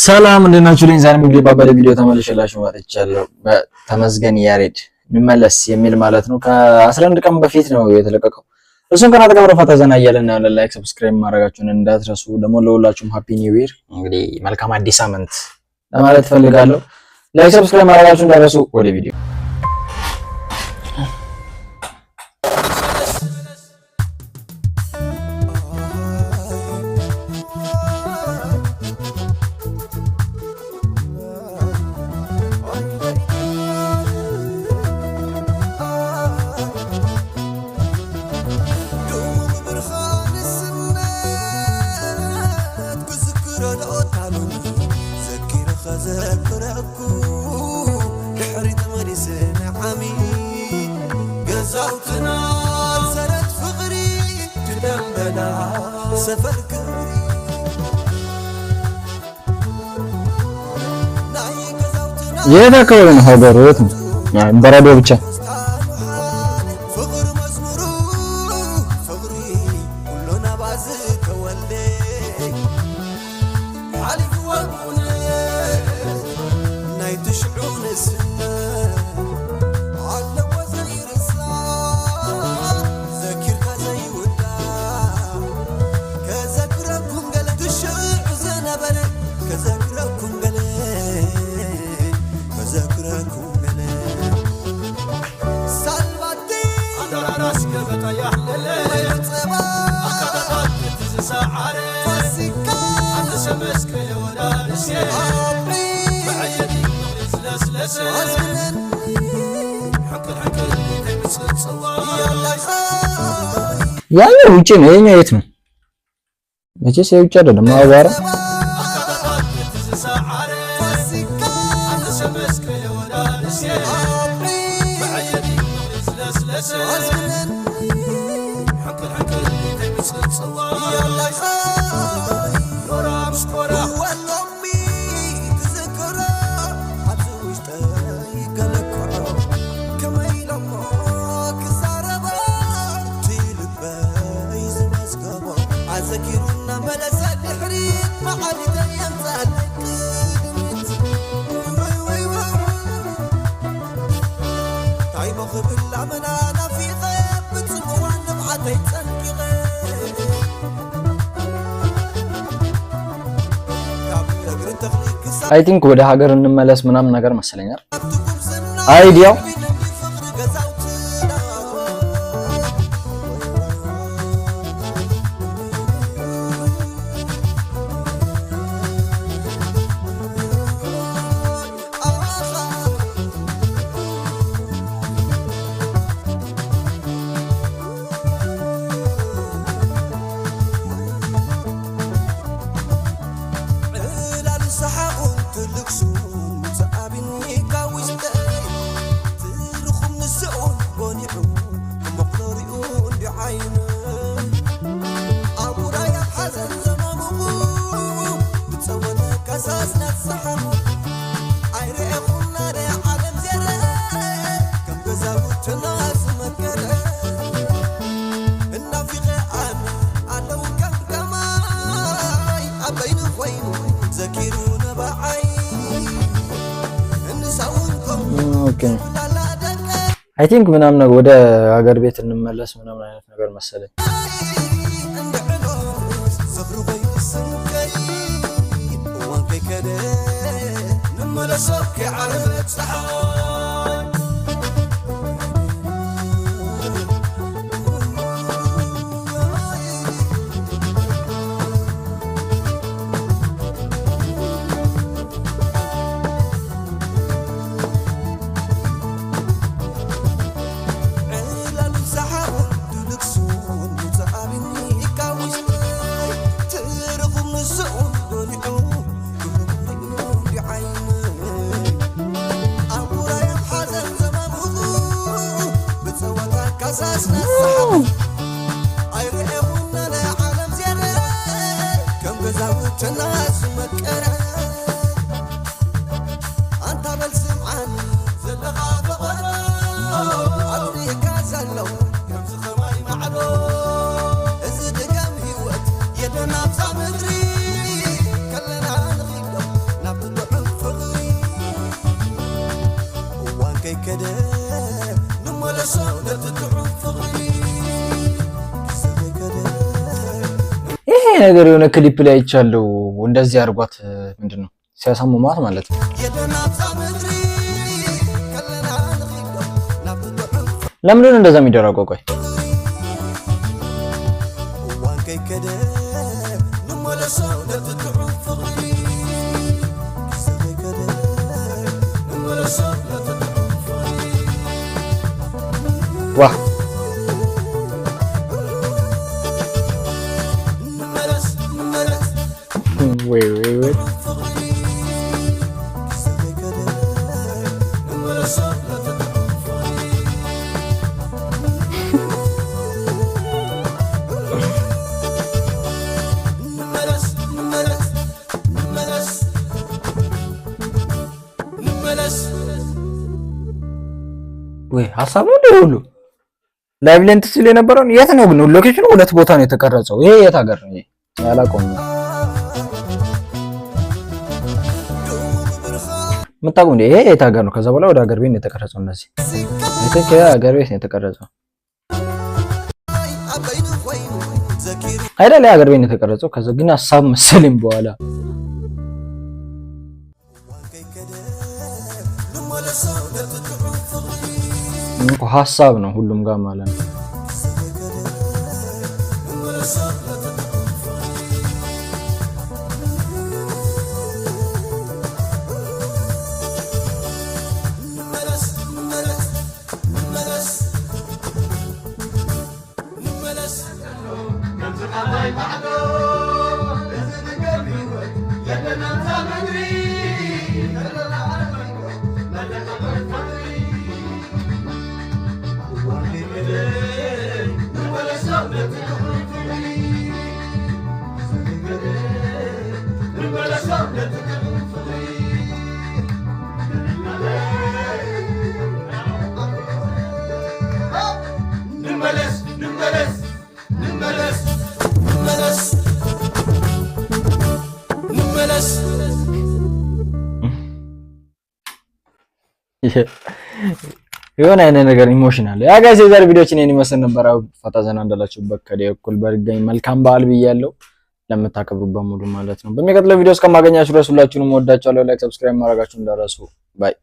ሰላም እንዴት ናችሁ? ልኝ ዛሬ እንግዲህ ባበደ ቪዲዮ ተመልሼላችሁ መጥቻለሁ። በተመስገን ያሬድ እንመለስ የሚል ማለት ነው። ከ11 ቀን በፊት ነው የተለቀቀው። እሱን ከናንተ ጋር ፈታ ዘና እያልን እናያለን። Like subscribe ማድረጋችሁን እንዳትረሱ። ደግሞ ለሁላችሁም happy new year፣ እንግዲህ መልካም አዲስ ዓመት ለማለት ፈልጋለሁ። Like subscribe ማድረጋችሁን እንዳትረሱ። ወደ ቪዲዮ። ገዛውትና ሰረት ፍቕሪ ትደምበና ሰፈር ክብሪ ናይ ገዛውትና። የት አካባቢ ነው ሀገሩ? የት ነው? በረዶ ብቻ። ፍቕሪ መዝሙሩ ፍቕሪ ኩሉ ናባዝ ተወልደ ሓሊፍዎ ብእውነት ናይ ትሽዑ ንስነት ኣለዎ ዘይርሳዕ ዘኪርካ ዘይውዳእ። ከዘክረኩም ገለ ትሽዑ ዝነበረ፣ ከዘክረኩም ገለ፣ ከዘክረኩም ገለ ሳልባቲ ፀባ ፋሲካ ኣዝብነን ያላይ። ያኛው ውጭ ነው፣ የኛው የት ነው? መቼስ የውጭ አይደለም። አቧራ። ፋሲካ። ኣዝብነን ያላይ ወሎሚ ትዝክሮ ኣብዚ ውሽጠይ ገለክዖ ከመይ ኢሎሞ ክዛረቦ እቲ ልበይ ዝመዝገቦ ኣዘኪሩና መለሰ ድሕሪት መዓሊተ የምፃለይ ቅድሚት ወይ ወይ ወይ እንታይ ክብል ኣመና ናፊቐ ብፅምዋ ንብዓተይ ፀንቂቐ ካብ እግሪ ተኽሊ ክሳብ I think ወደ ሀገር እንመለስ ምናምን ነገር መሰለኛል ጉብዝና Idea ው። ፍቕሪ ገዛውትና። ዕላል ሰሓቑን ትልክሱን ተኣቢኒ ካብ ውሽጠይ ትርኹም ንስኡን ጎኒዑ ክመቕለሪኡ እንዲዓይነይ ኣቡራይ ኣብ ሓዘን ዘመምቑ ብፀወነ ከሳስናት ሰሓቑ ኣይርአኹና ዓለም ዘረ ከም ገዛውትና ዝመከረ እናፊቐ ኣነ ኣለው ከም ከማይ ኣብ በይኑ ኮይኑ ዘኪሩ ነባዓይ እንሳውን ከምኡ Okay ላላ ደቀ I think ምናምን ነገር ወደ ሀገር ቤት እንመለስ ምናምን አይነት ነገር መሰለኝ። እንድዕሎስ ዝኽሪ ኮይኑ ስንቀይ እዋን ከይከደ ንመለሶ ከይዓረበት ፀሓይ። ዕላሉ ሰሓቑን ትልክሱን ተኣቢኒ ካብ ውሽጠይ ትርኹም ንስኡን ጎኒዑ ክምሪኡ ዲዓይነይ ኣቡራይ። ከይከደ ንመለሶ ነቲ ጥዑም ፍቕሪ ግዜ ከይከደ። ይሄ ነገር የሆነ ክሊፕ ላይ አይቻለሁ። እንደዚህ አድርጓት ምንድን ነው ሲያሳምሟት ማለት ነው። የለና ኣብዛ ምድሪ ከለና ንኺዶ ናብቲ ጥዑም ለምንድን ነው እንደዛ የሚደረገው? ቆይ። እዋን ከይከደ ንመለሶ ነቲ ጥዑም ፍቕሪ ግዜ ከይከደ ንመለሶ ነቲ ጥዑም ፍቕሪ። ዋ! ንመለስ ንመለስ ወይ ወይ ወይ! ፍቕሪ ግዜ ከይከደ ንመለሶ ነቲ ጥዑም ፍቕሪ። ንመለስ ንመለስ ንመለስ ንመለስ። ወይ ሀሳብ ነው እንደ ሁሉ live ላይ እንትን ሲል የነበረውን። የት ነው ግን location ኑ? ሁለት ቦታ ነው የተቀረጸው። ይሄ የት ሀገር ነው? ይሄ ያላቆም የምታውቁ እንዴ? ይሄ የት ሀገር ነው? ከዛ በኋላ ወደ ሀገር ቤት ነው የተቀረጸው። እነዚህ I think ይሄ ሀገር ቤት ነው የተቀረጸው። ኣበይኑ ኮይኑ ዘኪሩ። አይደል? ይሄ ሀገር ቤት ነው የተቀረጸው። ከዛ ግን ሀሳብ መሰለኝ በኋላ። እዋን ከይከደ ንመለሶ ነቲ ጥዑም ፍቕሪ። እኮ ሀሳብ ነው ሁሉም ጋር ማለት ነው። ግዜ ከይከደ ንመለሶ ነቲ ጥዑም ፍቕሪ። ንመለስ ንመለስ ንመለስ ንመለስ። ከምዚ ባዕዶ እዚ ድገም ህይወት የለና ኣብዛ ምድሪ ከለና ፍቕሪ እዋን ከይከደ ንመለሶ ነቲ ጥዑም ፍቕሪ ግዜ ከይከደ ንመለሶ ነቲ ጥዑም ፍቕሪ። ንመለስ ንመለስ ንመለስ። ንመለስ ንመለስ። የሆነ አይነት ነገር emotional። Yeah guys፣ የዛሬ ቪዲዮችን ይሄን ይመስል ነበር። ፈታ ዘና እንዳላችሁበት ከዲ እኩል በድጋሚ መልካም በዓል ብያለሁ ለምታከብሩ በሙሉ ማለት ነው። በሚቀጥለው ቪዲዮ እስከማገኛችሁ ድረስ ሁላችሁንም እወዳችኋለሁ። Like፣ subscribe ማድረጋችሁ እንዳትረሱ። Bye.